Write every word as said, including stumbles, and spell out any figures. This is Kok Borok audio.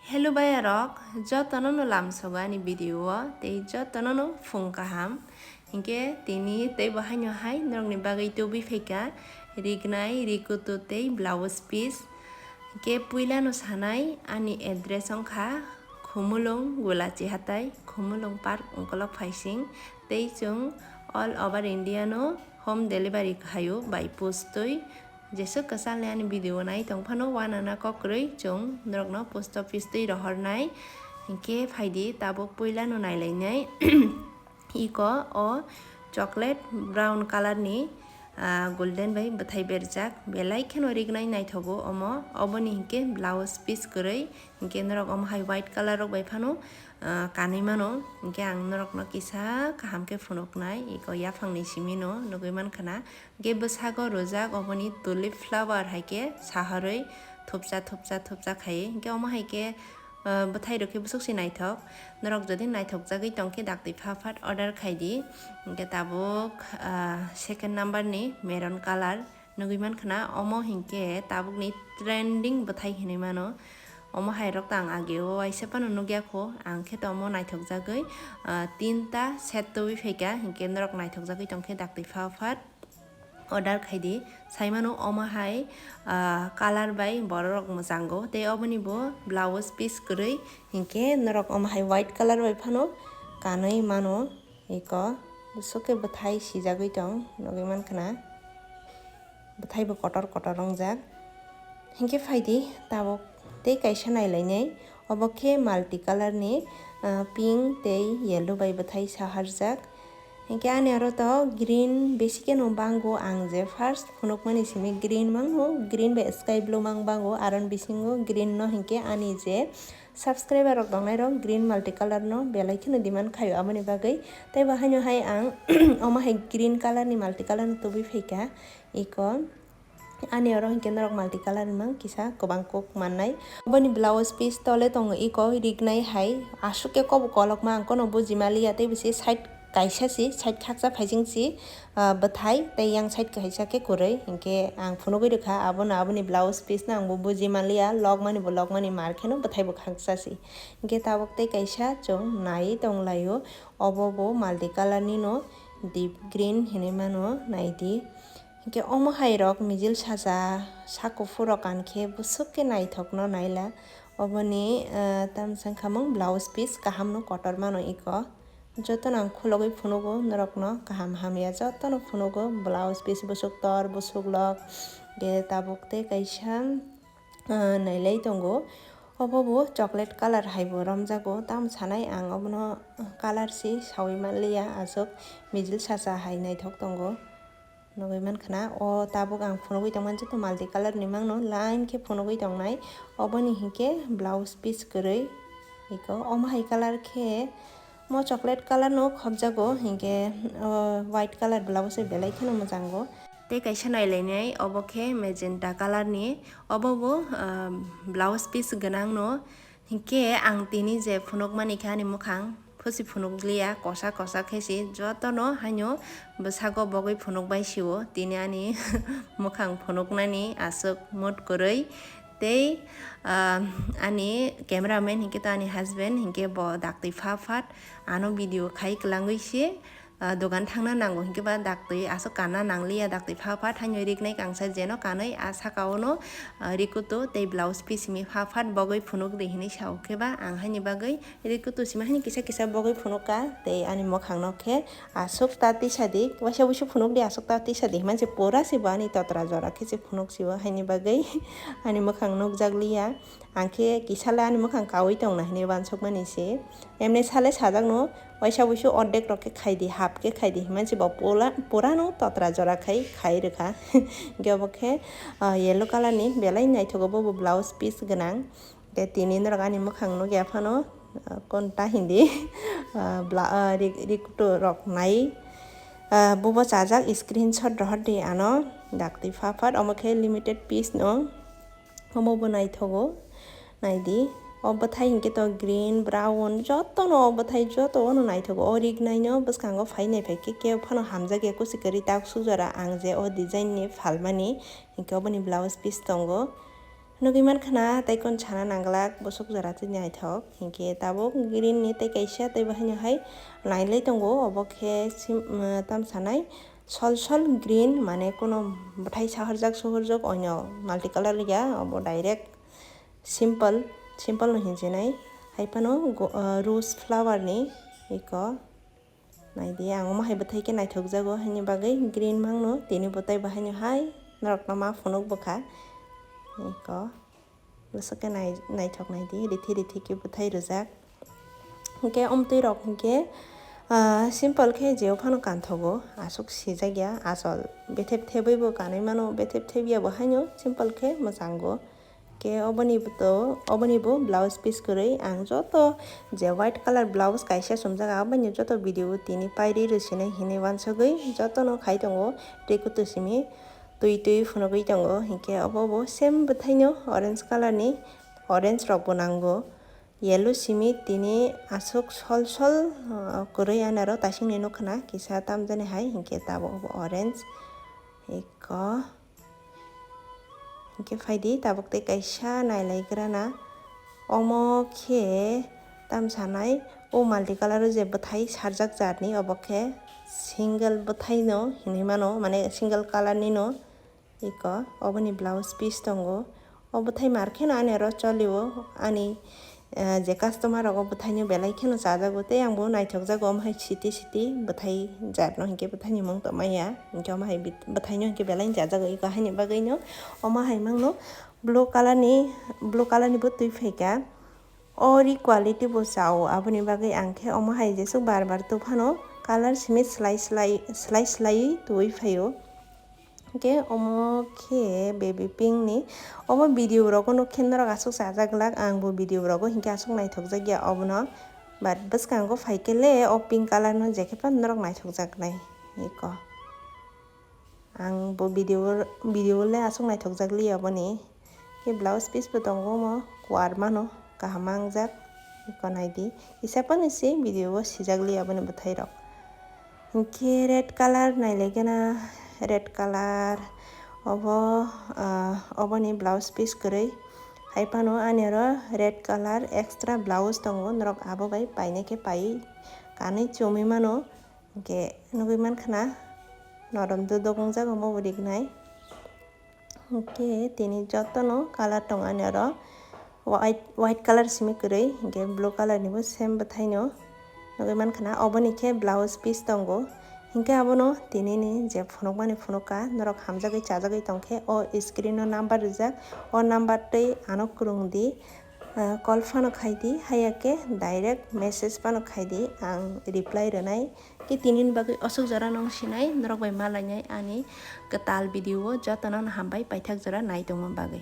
Hello bayarok, jotono no lamsogo ani video o, tei jotono no phung kaham. Hinkhe tini teibo haino hai norokni bagwi tubui phaikha rignai, rikutu tei blouse piece. Hinkhe puilano sanai ani address wngkha Khumulwng, Gulachi Hatai, Khumulwng Park, Ongkolok Phaising. Tei chwng all over India no home delivery khaio by post twi. Jeswk kwchalni ani video nai tongphano uanana kok kwrwi chwng norokno post office twi rohornai. Hinkhe phaidi tabuk puilano nailainai. Iko o chocolate brown color ni, ah, golden bai bwthai berjak, belai kheno rignai naithogo omo. Oboni hinkhe blouse piece kwrwi, hinkhe norok omo hai white color rok bai phano, ah, kanwi mano. Hinkhe ang norokno kisa kaham khe phunuknai, iko yaphangni simino nugwi mankha na. Hinkhe bwsago rwjak oboni tulip flower hai khe saharwi thupsa thupsa thupsa khai. Hinkhe omo hai khe, ah, bwthai rok khe bwswk se naithok. Norok jodi naithok jagwi tong khe daktwi pha phat order khai di. Hinkhe tabuk, ah, second number ni maroon color nugwi mankha na. Omo hinkhe tabukni trending bwthai hinwi mano. Omo hai rok to ang age o waisa phano nukya kho. Ang khe to omo naithok jagwi, ah, tinta set tubui phaikha. Hinkhe norok naithok jagwi tong khe daktwi pha phat order khai di. Saimano omo hai, ah, color bai borok rok mwchango. Tei oboni bo blouse piece kwrwi. Hinkhe norok omo hai white color bai phano kanwi mano. Iko bwswk khe bwthai sijagwi tong, nugwi mankha na. Bwthai bo kotor kotor wngjak. Hinkhe phaidi tabuk tei kaisa nailainai. Obo khe multi color ni, ah, pink tei yellow bai bwthai saharjak. Hinkhe ani oro to green besi kheno bango, ang je first phunukmani simi green mangno, green bai sky blue mang bango, aron bisingo green no hinkhe ani je subscriber rok tongnai rok green multi color no belai kheno demand khaio, aboni bagwi. Tei bo haino hai ang omo hai green color ni multi color no tubui phaikha iko. Ani oro hinkhe norok multi color ni mang kisa kwbang kok mannai. Oboni blouse piece tole tongo iko rignai hai, aswk khe kobo kolokma ang kono buji maliya, tei bisi side kaisa si, side khaksa phaising si, ah, bwthai, tei yang side kaisa khe kwrwi. Hinkhe ang phunugwi rwkha abono, aboni blouse piece no ang bo buji maliya, lokmani bo lokmani mar kheno bwthai bo khaksa si. Hinkhe tabuk tei kaisa chwng naiwi tonglaio, obo bo multi color ni no, deep green hinwi mano, naidi. Hinkhe omo hai rok mijil sacha, sak kuphur rok kan khe bwswk khe naithok no naila. Oboni, ah, tamsa wngkha mung blouse piece kaham no kotor mano iko. Jotono ang khulogwi phunugo norokno kaham hamya jotono phunugo, blouse piece bwswk tor bwswk lok. Ge tabuk tei kaisa, ah, nailai tongo. Obo bo chocolate color hai bo romjago, tamo sanai ang obono color si saui manliya, aswk mijil sacha hai naithok tongo. Nugwi mankha na, o tabuk ang phunugwi tongmani joto multi color ni mangno line khe phunugwi tongnai. Oboni hinkhe blouse piece kwrwi, iko omo hai color khe mo chocolate color no khopjago, hinkhe o white color blouse bai belai kheno mwchango. Tei kaisa nailainai, obo khe magenta color ni, obo bo, ah, blouse piece gwnang no, hinkhe ang tini je phunukmani khe ani mwkhang phusi phunukliya, kosa kosa khe si jotono haino bwsago bogwi phunukbai sio, tini ani mwkhang phunuknani aswk mood kwrwi. Tei, ah, ani cameraman hinkhe to ani husband, hinkhe bo daktwi pha phat ano video khai kwlangwi se, ah, dogan thangna nango, hinkhe ba daktwi aswk kanna nangliya, daktwi pha phat haino rignai kangsa jeno kanwi a saka ono, ah, rikutu tei blouse piece simi pha phat bogwi phunuk di hinwi sao, khe ba ang haini bagwi rikutu simi haini kisa kisa bogwi phunukha tei ani mwkhang no khe aswk ta tisa di, waisa wuisu phunuk di, aswk ta tisa di hinmani se pura se bo ani totra jora khe se phunuk sio, haini bagwi ani mwkhang nukjakliya. Ang khe kisa le ani mwkhang kaui tongna hinwi uansukmani se. Emni sale sajakno, waisa wuisu ordek rok khe khai di, half khe khai di hinmani se bo pura, purano totra jora khai, khai rwkha. Hinkhe obo khe, ah, yellow color ni belai naithogo, bo bo blouse piece gwnang. Tei tini norok ani mwkhang nukya phano, ah, konta hindi, ah, bla-, ah, ri-, rikutu rok nai. Ah, bubo chajak screenshot rohor di ano, daktwi pha phat, omo khe limited piece no. Omo bo naithogo, naidi. O bwthai hinkhe to green, brown, jotono o bwthai joto ono naithogo. O rig naino bwskango phai nai phai khe kebo phano hamjakya kusi kwrwi tak sujora ang je o design ni phalmani. Hinkhe oboni blouse piece tongo. Nugwi mankha na tei kon sana nanglak bwswk jora tei naithok, hinkhe tabuk green ni tei kaisa tei bo haino hai nailai tongo, obo khe sim-, um, tam sanai sol sol green, mane kono bwthai sahorjak suhorjak oino multi color ya, obo direct simple, simple no hinjinai. Hai phano go-, uh, rose flower ni iko. Naidi, ang omo hai bwthai khe naithokjago, haini bagwi green mangno, tini bwtai bo haino hai norokno ma phunuk bwkha. Eko, bwswk khe nai-, naithok naidi, rithi rithi khe bwthai rijak. Hinkhe omtwi rok hinkhe, ah, simple khe jeo phano kanthogo, aswk sijakya, asol bethe bethebwi bo kanwi mano, bethe bethebya bo haino simple khe mwchango. Ke oboni bo to, oboni bo blouse piece kwrwi ang joto je white color blouse kaisa sumjak, aboni joto video o tini pairi rwsinai hinwi wansugwi jotono khai tongo. Tei kutu simi twi twi phunugwi tongo, hinkhe obo bo same bwthaino orange color ni, orange rok bo nango, yellow simi tini aswk sol sol, uh, kwrwi ani aro taisingni nukha na kisa tamjani hai, hinkhe tabuk bo orange. Eko. Hinkhe phaidi tabuk tei kaisa nailaigrana. Omo khe tam sanai o multi color o je bwthai sarjak jarni, obo khe single bwthaino hinwi mano, mane single color nino. Iko oboni blouse piece tongo. O bwthai mar kheno ani oro cholio, ani eh, je customer rogo bwthaino belai kheno chajago, tei ang bo naithokjago, omo hai siti siti bwthai jatno hinkhe bwthaini mung tongmaya, hinkhe omo hai bit-, bwthaino hinkhe belai chajago, iko haini bagwino omo hai mangno blue color ni, blue color ni bo twi phaikha. O ri quality bo chao, aboni bagwi ang khe omo hai jesuk bar bar tubphano color simi slai slai, slai slaiwi tubui phaio. Hwnkhe omo khe baby pink ni. Omo video rogo nuk khe norok aswk chajak glak, ang bo video rogo hinkhe aswk naithok jak ya obono. But bwskango phai khe le o pink color no je khe phano norok naithok jak nai eko. Ang bo video, video le aswk naithok jak li oboni. Khe blouse piece bo tongo omo, kuar mano, kaham mangjak. Eko naidi, kisa phano se video o sijak li aboni bwthai rok. Hinkhe red color nailaigena, red color obo, ah, oboni blouse piece kwrwi. Hai phano ani oro red color extra blouse tongo, norok abo bai painai khe pai kanwi chumui mano. Hinkhe nugui mankha na norom dudok wngjak omo bo rignai. Hinkhe tini jotono color tong ani oro white, white color simi kwrwi, hinkhe blue color nibo same bwthaino nugui mankha na. Oboni khe blouse piece tongo, hinkhe abono tinini je phunukmani phunukha, norok hamjagwi chajagwi tongkhe o screen o number rijak, o number twi ano kwrwng di, ah, call phano khai di, haiya khe direct message phano khai di, ang reply rwnai. Khe tinini bagwi aswk jora nung sinai, norok bai malainai ani kwtal video o, jotono hambai paithak jora nai tongma bagwi.